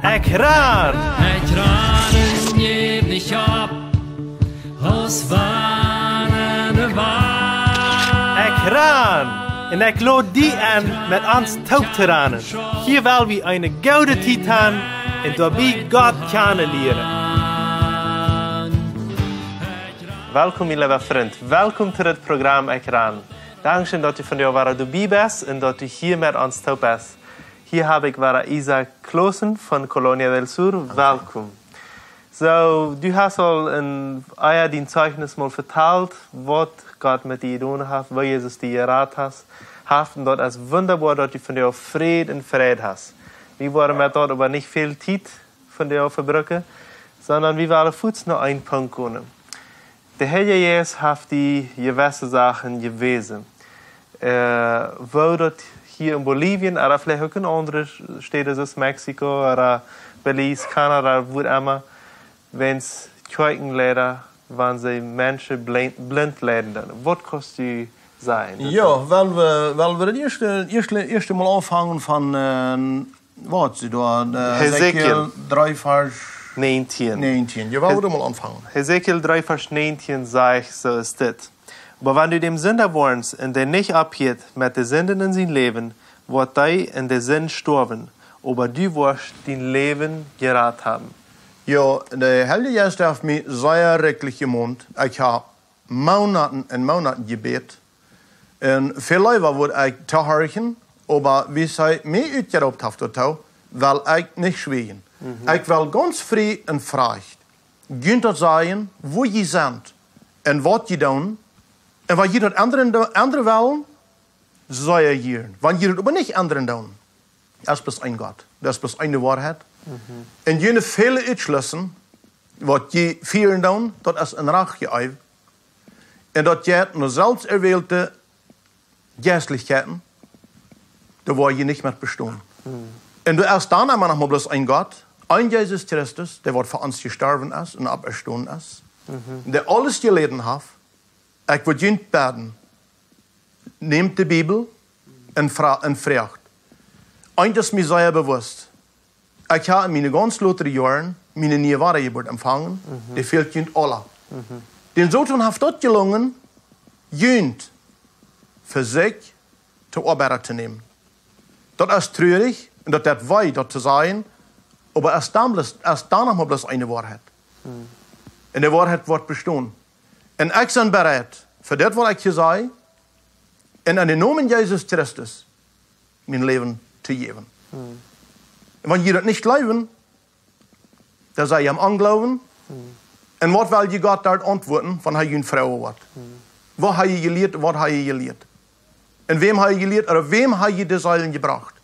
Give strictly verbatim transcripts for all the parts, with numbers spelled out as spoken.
Ekj ran! Ekj ran un jäw nich opp, aus wann de Wand. Ekj ran! Un ekj lod die enn, met ons toop to ranen. Hia well wie eene goode Tiet han un doabie Gott kjanen lieren. Welkom, mien leewa Frint. Welkom to dit Program Ekj ran. Dankscheen, daut du vondoag wada doabie best un daut du hia met ons toop best. Hia hab ekj wada Isaak Klossen von Colonia del Sur. Welkom. Soo, du hast aul een, ah jo, dien Zeichnis mol vetalt, waut Gott met die jedonen haft, woo Jesus die jerat haft, haft, un daut es wundaboa, daut du vondoag Fräd un Freid hast. Wie woaren met daut oba nich väl Tiet vondoag vebruken, sonda wie wellen fuaz no een Punkt komen. De Heilje Jeist haft die jewesse Sachen jewäsen. Äh, woo daut hia en Bolivien, ooda veleicht uk en aundre Städen, soo aus Mexiko, ooda Belize, Kanada, wua emma, wan Kjoakjenleida, wan see Menschen blint, blint leiden doonen. Waut kaust du sajen? Jo, well wie, well wie daut ieeschte, ieeschte, ieeschte mol aunfangen von, äh, waut, see doa, äh, Hesekiel. Hesekiel dree Varsch näajentieen. Näajentieen. Jo, well wie doa mol aunfangen. Hesekiel dree Varsch näajentieen sajcht, soo es dit. Oba wan du däm Sinda woarnst un dee nich opphiet met de Sinden en sien Läwen, woat dee en de Sind stoawen, oba du woascht dien Läwen jerat haben. Jo, de Heilje Jeist haft mie sea rikjlich jemont. Ekj hab Moonaten un Moonaten jebät. Un väl leewa wudd ekj tohorchen, oba wiels hee mie utjeroopt haft doatoo, well ekj nich schwieren. Mhm. Ekj well gaunz frie un frajcht junt daut sajen, wua jie sent un waut jie doonen. Un wan jie daut endren, endren wellen, soo jieren. Wan jie daut oba nich endren doonen, es bloos een Gott. Daut es bloos eene Woarheit. Mhm. Un june väle Utschlüsse, waut jie fieren doonen, daut es een Rach jie ew. Un daut jeit no selfst erwählte Jeistlichkjeiten, doa woa jie nich met bestonen. Mhm. Un doa es dan emma noch mol bloos een Gott, een Jesus Christus, dee waut fa ons jestorwen es un oppjestonen es, mhm, dee aules jeläden haft. Ekj wudd junt bäden, nämt de Bibel un fra-, un froagt. Eent es mie sea bewusst. Ekj hab en miene gaunz lotre Joaren miene niee Wadajeburt empfangen, mhm, dee fält junt aula. Mhm. Dän Soton haft daut jelungen, junt fa sikj to Oabeida to nämen. Daut es trurich un daut deit wee, daut to sajen, oba es dan bloos, es dan noch mol bloos eene Woarheit. Mhm. Un de Woarheit woat bestonen. Un ekj sie bereit, fa dit waut ekj hia saj, un en dän Nomen Jesus Christus, mien Läwen to jäwen. Mhm. Un wan jie daut nich jleewen, dan sie jie aum Onjloowen. Mhm. Un waut well jie Gott doa auntwuaden, wan hee junt froagen woat? Mhm. Waut hab jie jelieet, waut hab jie jelieet? Un wäm hab jie jelieet, ooda wäm hab jie de Seelen jebrocht?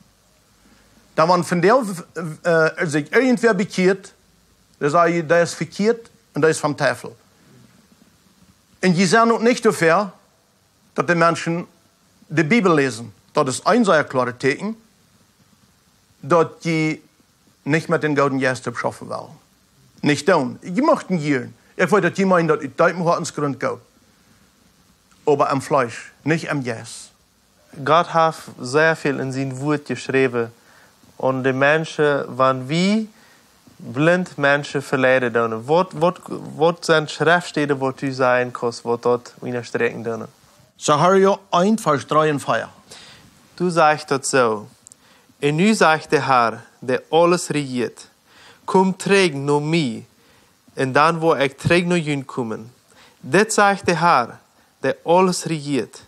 Dan wan von dee, äh, sikj irjentwäa bekjieet, dan saj jie, dee es vekjieet un dee es vom Diewel. Un jie sent uk nich doafäa, daut de Menschen de Bibel läsen. Daut es een sea kloaret Tieekjen, daut jie nich met dän gooden Jeist toop schaufen wellen. Nich doonen. Jie muchten jieren. Ekj weet, daut jie meenen, daut ut deepen Hoatensgrunt goot. Oba em Fleesch, nich em Jeist. Gott haft sea väl en sien Wuat jeschräwen, un de Menschen, wan wie blint Menschen veleiden doonen. Waut, waut, waut sent Schreftstäden, waut du sajen kaust, waut daut unjastrikjen doonen? Sahaja eent, Varsch dree un vea. Doa sajcht daut soo: Un nu sajcht de Har, dee aules rejieet: Komt trigj no mie, un dan woa ekj trigj no junt komen. Dit sajcht de Har, dee aules rejieet: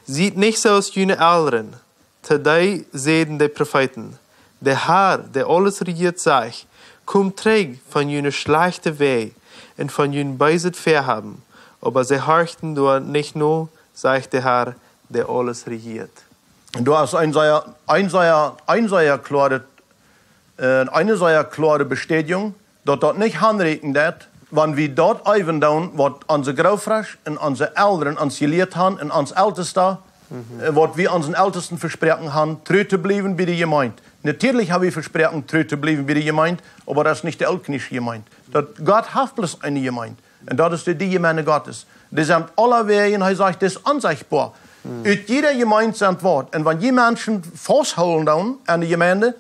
Siet nich soo aus june Elren. To dee säden de Profeeten: De Har, dee aules rejieet, sajcht: Komt trigj von june schlajchte Wäaj un von jun beeset Väahaben. Oba see horchten doa nich no, sajcht de Har, dee aules rejieet. Un doa es een sea, een sea, een sea kloare, äh, eene sea kloare Bestätigung, daut daut nich aunrieekjen deit, wan wie daut äwen doonen, waut onse Grootvodasch un onse Elren ons jelieet han un ons Eltesta, mhm, äh, waut wie onsen Eltesten vesproaken han, tru to bliewen bie de Jemeent. Natieedlich hab wie vesproaken, tru to bliewen bie de Jemeent, oba daut es nich de ooltkolonische Jemeent. Daut Gott haft bloos eene Jemeent. Un daut es de, de Jemeent Gottes. Dee sent aulawäajen, hee sajcht, dee es onsechtboa. Mhm. Ut jiede Jemeent sent waut. Un wan jie Menschen fausthoolen doonen aun de Jemeent,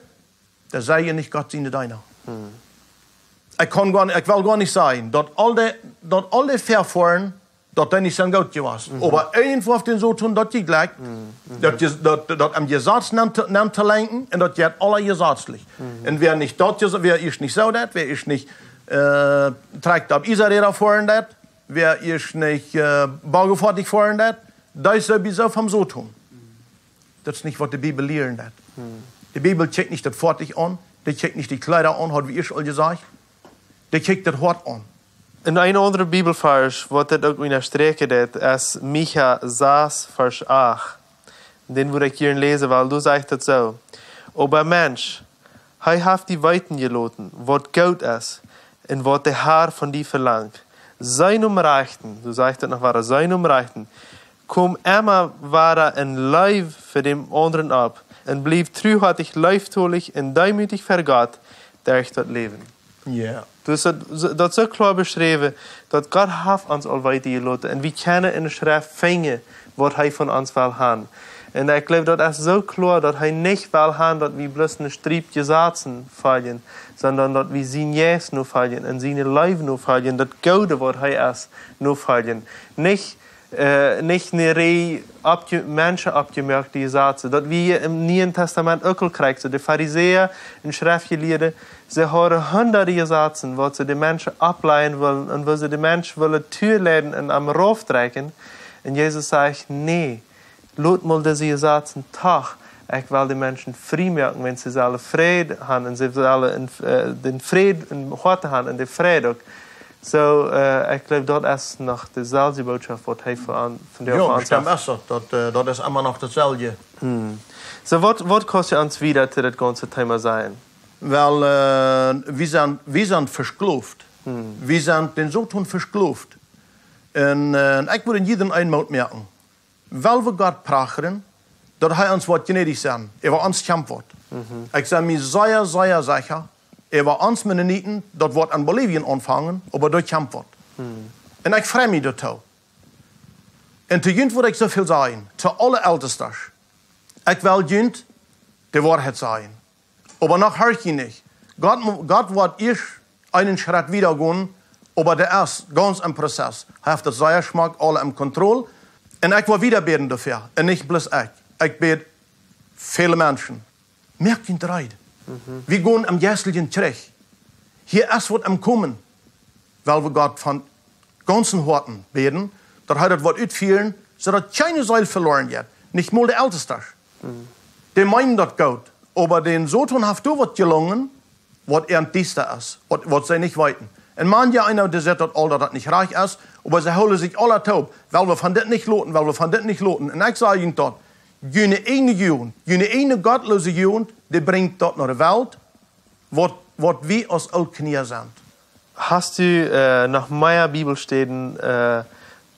dan sie jie nich Gott siene Deena. Ekj kaun goa, ekj well goa nich sajen, daut aul de, daut aul de Väafoaren, daut dee nich sent goot jewast. Oba irjentwoo haft dän Soton daut jejlekjt, daut je-, daut, daut aum Jesaz nenn to, nenn to lenkjen un daut jeit aules jesazlich. Un wäa nich daut, je-, wäa ieescht nich soo deit, wäa ieescht nich, äh, trakjt opp Iesaräda foaren deit, wäa ieescht nich, äh, Boagefoatich foaren deit, dee es sowieso vom Soton. Daut es nich waut de Bibel lieren deit. De Bibel kjikjt nich daut Foatich aun, dee kjikjt nich de Kjleeda aun, haud wie ieescht aul jesajcht. Dee kjikjt daut Hoat aun. Un een aundra Bibelvarsch, waut dit uk unjasträakjen deit, es Micha sas, Varsch acht. Dän wudd ekj hia läsen, wiels doa sajcht et soo: Oba Mensch, hee haft die weeten jeloten, waut goot es un waut de Har von die velangt. Sien Omrajchten, soo sajcht et noch wieda, sien Omrajchten, kom emma wada en Leew fa dän aundren opp un bliew truhoatich, leeftolich un deemootich ver Gott derch daut Läwen. Jo. Dus daut, daut es soo kloa beschräwen, daut Gott haft ons aul weeten jeloten. Un wie kjennen en de Schreft finjen, waut hee von ons well haben. Un ekj jleew, daut es soo kloa, daut hee nich well haben, daut wie bloos ne Striep Jesazen foljen, sonda daut wie sien Jeist nofoljen un siene Leew nofoljen, daut Goode, waut hee es, nofoljen. Nich äh, nich ne Rieej oppje-, Menschen oppjemoakte Jesazen. Daut wie em Nieen Tastament uk aul kjrieen. Soo de Farisäa un Schreftjelieede, see hauden hundade Jesazen, waut see de Menschen oppläajen wullen un woo see de Menschen wullen tooleiden un aum rauf trakjen. Un Jesus sajcht: Nä, lot mol dise Jesazen doch. Ekj well de Menschen frie moaken, wan see sellen Fräd haben un see sellen en, äh, dän Fräd em Hoat haben un de Fräd uk. Soo, äh, ekj jleew, daut es noch deeselwje Bootschoft, waut hee fa an, vondoag Jo, fa ons bestemmt haft. Es daut. Daut, äh, daut es emma noch daut selwje. Soo, waut, waut kaust du ons wieda to daut gaunze Thema sajen? Well, äh, wie sent, wie sent vesklooft. Wie sent dän Soton vesklooft. Un, äh, ekj wudd en jieda eenen Moot moaken. Well wie Gott prachren, daut hee ons woat jnädich sennen, äwa ons kjemt waut. Ekj sie mie sea, sea secha, äwa ons Mennoniten, daut woat en Bolivien aunfangen, oba doa kjemt waut. Un ekj frei mie doatoo. Un to junt wudd ekj soo väl sajen, to aule Eltestasch. Ekj well junt de Woarheit sajen. Oba noch horcht jie nich. Gott, mo-, Gott woat ieescht eenen Schrett wieda gonen, oba dee es gaunz em Prozess. Hee haft daut sea schmock aule em Kontroll. Un ekj well wieda bäden doafäa. Un nich bloos ekj. Ekj bäd väle Menschen. Moakt junt reed. Wie gonen em Jeistlichen trigj. Hia es waut aum Komen. Well wie Gott von gaunzen Hoaten bäden, daut hee daut woat utfieren, soo daut kjeene Seel veloaren jeit, nich mol de Eltestasch. Dee meenen daut goot, oba dän Soton haft doa waut jelungen, waut ea diesta es, waut, waut see nich weeten. Un manch eena, dee sajcht daut aul, daut daut nich rajcht es, oba see hoolen sikj aula toop, well wie von dit nich loten, well wie von dit nich loten. Un ekj saj junt daut, june ieejne Jugent, june ieejne gottloose Jugent, dee brinjt daut no de Welt, waut, waut wie aus Ooltkolonia sent. Hast du, äh, noch mea Bibelstäden, äh,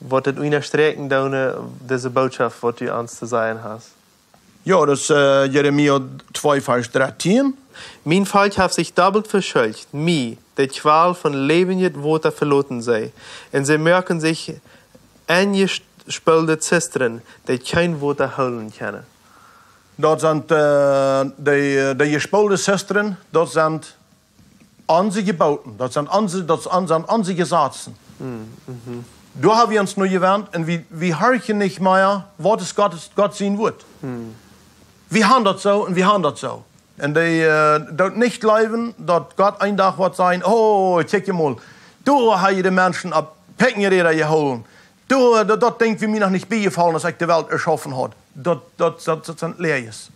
waut daut unjasträakjen doonen, äh, dise Bootschoft, waut du ons to sajen hast? Jo, daut es, äh, Jeremia twee, Varsch dartieen. Mien Volkj haft sikj dobbelt veschuldicht, mie, de Kjwal von läwendjet Wota, veloten see, un see moaken sikj enjespoolde Zistren, dee kjeen Wota hoolen kjennen. Daut sent, äh, dee, dee jespoolde Zistren, daut sent onse Jeboten, daut sent onse, daut sent onse Jesazen. Doa hab wie ons no jewant un wie, wie horchen nich mea, waut es Gott, Gott sien Wuat. Wie haben daut soo un wie haben daut soo. Un dee, äh, doonen nich jleewen, daut Gott een Dach woat sajen: Oh, kjikj mol, doa hab ekj de Menschen opp Pikjenräda jehoolen. Doa, daut, daut Dinkj wia mie noch nich biejefollen, aus ekj de Welt erschaufen haud. Daut, daut, daut, daut sent Läajes.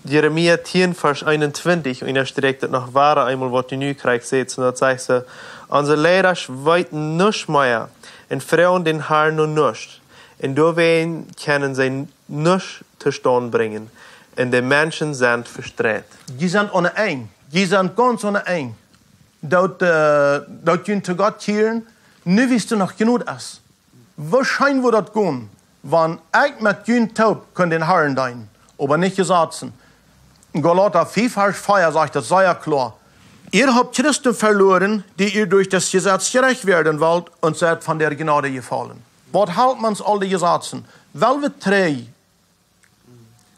Jeremia tieen, Varsch eenuntwintich, unjasträakjt daut noch wieda eemol, waut du nu krakjt sajchst, un daut sajcht soo: Onse Leida weeten nuscht mea un froagen dän Harn no nuscht, un doawäajen kjennen see nuscht tostaunt brinjen, un de Menschen sent vestreit. Jie sent aun de Enj. Jie sent gaunz aun de Enj. Daut, äh, daut jie to Gott kjieren, nu wiels doa noch Jnod es. Woo scheen wudd daut gonen, wan ekj met junt toop kunn dän Harn deenen, oba nich Jesazen. En Galata fiew, Varsch vea sajcht daut sea kloa: Ihr habt Christus verloren, die ihr durch das Gesetz gerecht werden wollt und seid von der Gnade gefallen. Waut halpt ons aul de Jesazen? Well wie trigj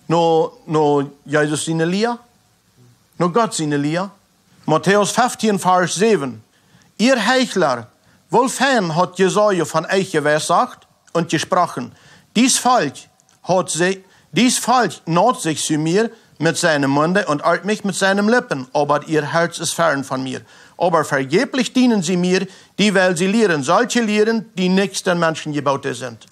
no, no Jesus siene Lia, no Gott siene Lia, Matthäus fünfzehn, Vers sieben. Ihr Heuchler, wohl fein hat Jesaja von euch geweissagt und gesprochen: Dies Volk hat sich, dies Volk naht sich zu mir mit seinem Munde und ehrt mich mit seinen Lippen, aber ihr Herz ist fern von mir. Aber vergeblich dienen sie mir, dieweil sie lehren solche Lehren, die nichts den Menschen gebaute sind.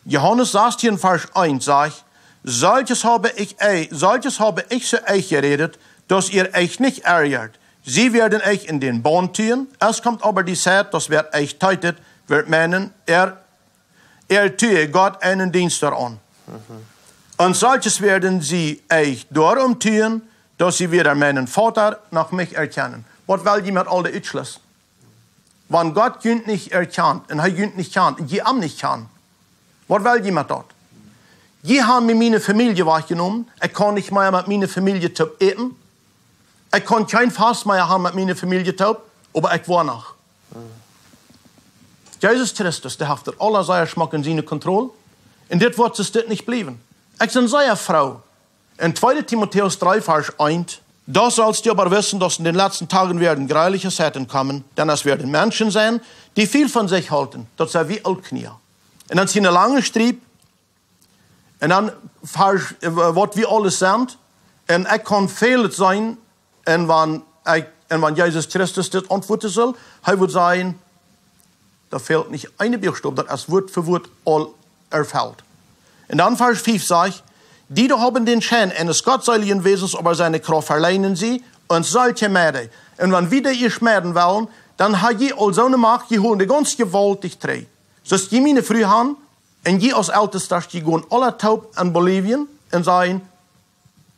Johannes sechzehn, Vers eins sagt: Solches habe ich, ei- solches habe ich zu euch geredet, dass ihr euch nicht ärgert. Sie werden euch in den Bann tun. Es kommt aber die Zeit, dass wer euch tötet, wird meinen, er, er tue Gott einen Dienst daran. Und solches werden sie euch darum tun, dass sie weder meinen Vater noch mich erkennen. Waut well jie met aul de Utschluss? Wan Gott junt nich erkjant un hee junt nich kjant un jie am nich kjanen, waut well jie met daut? Jie han mie miene Famielje wajchjenomen. Ekj kaun nich mea met miene Famielje toop äten. Ekj kaun kjeen Fast mea han met miene Famielje toop, oba ekj woa noch. Jesus Christus, dee haft daut aules sea schmock en siene Kontroll. Un dit woat soo steit nich bliewen. Ekj sie sea froo. In zweiter Timotäus drei, Vers eins: Doch sollst du aber wissen, dass in den letzten Tagen werden gräuliche Zeiten kommen, denn es werden Menschen sein, die viel von sich halten. Daut sent wie Ooltkniee. Un dan es hia eene lange Striep. Un dan Vers, äh, waut wie aules sent. Un ekj kaun väl sennen. Un wan, ekj, un wan Jesus Christus dit auntwuaden saul, hee wudd sajen, doa fält nich een Buchstow, daut es Wort fa Wort aul erfelt. Un dan Vers fünf sajcht: Die da haben den Schein eines gottseligen Wesens, aber seine Kraft verleugnen sie, und solche meide. Un wan wie dee ieescht meiden wellen, dan ha jie aul soone Macht, jie hoolen dee gaunz jewaultich trigj. Soo aus jie miene Fru han, un jie aus Eltestasch, jie gonen aula toop en Bolivien un sajen: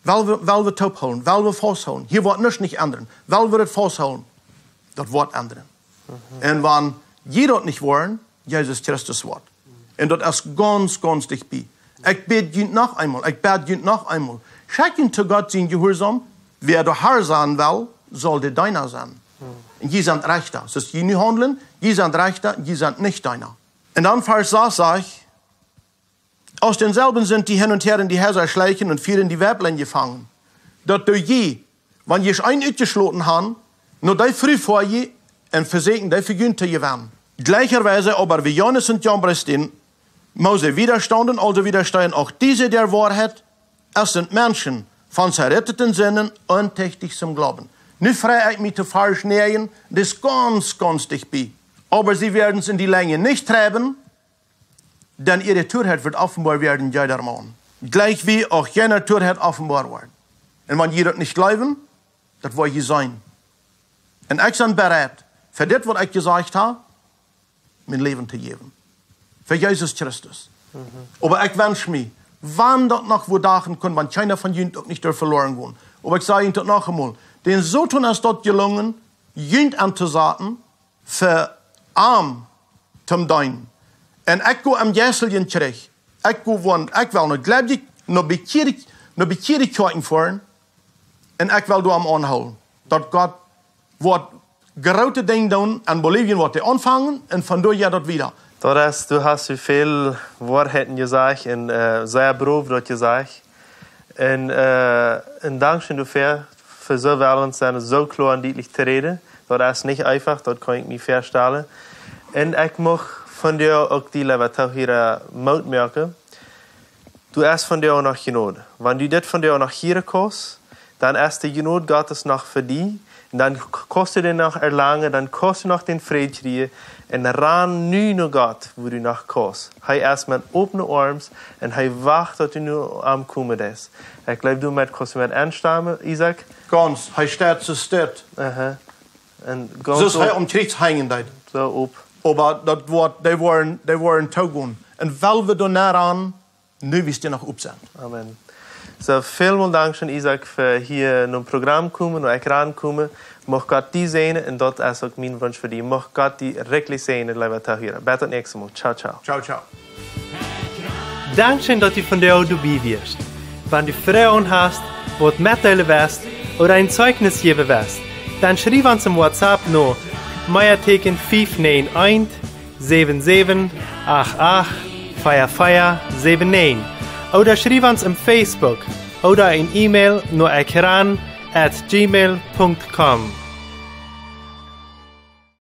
Well wie, well wie toop hoolen, well wie faust hoolen. Hia woat nuscht nich endren. Well wie daut faust hoolen, daut woat endren. Un wan jie daut nich woaren, Jesus Christus woat. Un daut es gaunz, gaunz dicht bie. Ekj bäd junt noch eemol, ekj bäd junt noch eemol. Schekjt junt to Gott sien Jehuarsaum. Wäa de Har sennen well, saul de Deena sennen. Un jie sent Rechta. Soo aus jie nu haundlen, jie sent Rechta, jie sent nich Deena. Un dan Vers sas sajcht: Aus denselben sind, die hin und her in die Häuser schleichen und führen die Weiblein gefangen. Daut doo jie, wan jie eenen utjeschloten han, no dee Fru foaren un vesieekjen, dee fa junt to jewennen. Gleicherweise aber, wie Jannes und Jambres den Mose widerstanden, also widerstehen auch diese der Wahrheit. Es sind Menschen von zerrütteten Sinnen, untüchtig zum Glauben. Nu frei ekj mie to Vers näajen, daut es gaunz, gaunz dicht bie. Aber sie werden es in die Länge nicht treiben, denn ihre Torheit wird offenbar werden jedermann, gleichwie auch jener Torheit offenbar worden. Un wan jie daut nich jleewen, daut woa jie seenen. Un ekj sie bereit, fa dit waut ekj jesajcht ha, mien Läwen to jäwen. Fa Jesus Christus. Oba ekj wensch mie, wan daut noch woo dagen kunn, wan kjeena von junt uk nich derf veloren gonen. Oba ekj saj junt daut noch eemol. Dän Soton es daut jelungen, junt auntosaten, fa am to deenen. Un ekj go aum Jeisteljen trigj. Ekj go, wan ekj well no Gläubje, no bekjieede, no bekjieede Kjoakjen foaren. Un ekj well doa aunhoolen, daut Gott woat groote Dinja doonen en Bolivien, waut dee aunfangen, un von doa jeit daut wieda. Daut es, du hast soo väl Woarheiten jesajcht un, äh, sea brow daut jesajcht. Un, äh, un dankscheen doafäa, fa soo well ons sennen, soo kloa un dietlich to räden. Daut es nich eefach, daut kaun ekj mie väastalen. Un ekj mucht vondoag uk die, leewe Toohiera, Moot moaken. Du hast vondoag noch Jnod. Wan du dit vondoag noch hieren kaust, dan es de Jnod Gottes noch fa die. Un dan k-, kaust du dän noch erlangen, dan kaust du noch dän Fräd kjrieen. Un ran nu no Gott, wua du noch kaust. Hee es met opne Oarms un hee wacht, daut du no am komen deist. Ekj jleew, du met, kaust du met enstemmen, Isaak? Gaunz, hee steit soo stell. Aha. Un gaunz soo aus hee aum Kjriez henjen deed. Soo op. Oba daut woat, dee woaren, dee woaren toogonen. Un well wie doa no ran, nu wie dee noch op sent. Amen. Soo, välmol dankscheen, Isaak, fa hia nom Program komen, no Ekjran komen. Mucht Gott die säajnen, un daut es uk mien Wunsch fa die. Mucht Gott die rikjlich säajnen, leewe Toohiera. Bat daut näakjste Mol. Ciao, ciao. Ciao, ciao. Dankscheen, daut du vondoag doabie wieescht. Wan du Froagen hast, waut metdeelen west ooda een Zeichnis jäwen west, dan schriew ons em WhatsApp no Meateeken fiew näajen eent, säwen säwen acht acht, vea vea säwen näajen. Ooda schriew ons em Facebook ooda een E-Mail no ekjran at gmail punkt com.